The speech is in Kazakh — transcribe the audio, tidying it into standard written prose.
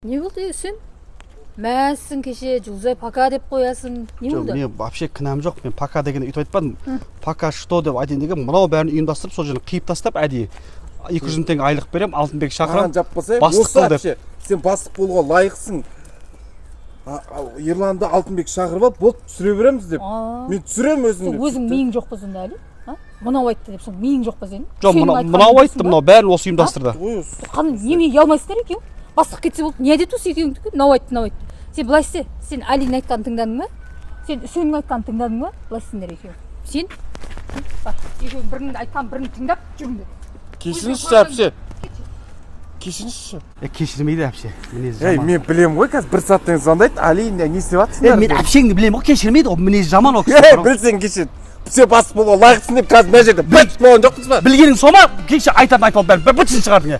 Не болды, е, Үсен? Мәзсің кеше, Жұлдызай, пока деп қоясың. Не Жоқ, болды? Мен вообще кінәм жоқ. Мен пока дегенде өйтіп айтпадым, пока что деп айтайын деген. Мынау бәрін ұйымдастырып, сол жерін қиып тастап, әдейі 200 000 теңге айлық беремін, Алтынбек Маған шақырамын, жаппаса бастық осы қыл деп. Вообще сен бастық болуға лайықсың. Ерланды, Алтынбек шақырып алып, болды, түсіре береміз деп. А. Мен түсіремін өзім Сол деп. өзің миың жоқ па сонда әлі? А? Мынау айтты деп, сол миың жоқ па сенің? Жоқ, Сенің мынау айтқаныңды мынау білесің айтты, ба? мынау бәрін осы ұйымдастырды. Ой, осы. Қандай, немене, ұялмайсыңдар екеуің? Бастық кетсе болды, не әдет осы екеуіңдікі? Мынау айтты, мынау айтты. Сен былай істе, сен Алидің айтқанын тыңдадың ба? Сен Үсеннің айтқанын тыңдадың ба? Былай істеңдер екеуің. Сен бар, екеуің бірінің айтқанын бірін тыңдап жүріңдер. Кешіріңізші, әпше, кешіріңізші. Е, кешірмейді әпше, мінезі Ей, жаман. мен білемін ғой, қазір бір сағаттан кейін звондайды: «Али, не істеп Е, жатсыңдар?» мен деп. әпшеңді білемін ғой, кешірмейді ол, мінезі жаман ол Ей, кісі. білсең кешір, сен бастық болуға лайықсың деп, қазір мына жерде быт болған жоқпыз ба? Білгенің сол ма? Кеше айтатын айтып алып, бәрін бітсін шығардың, е.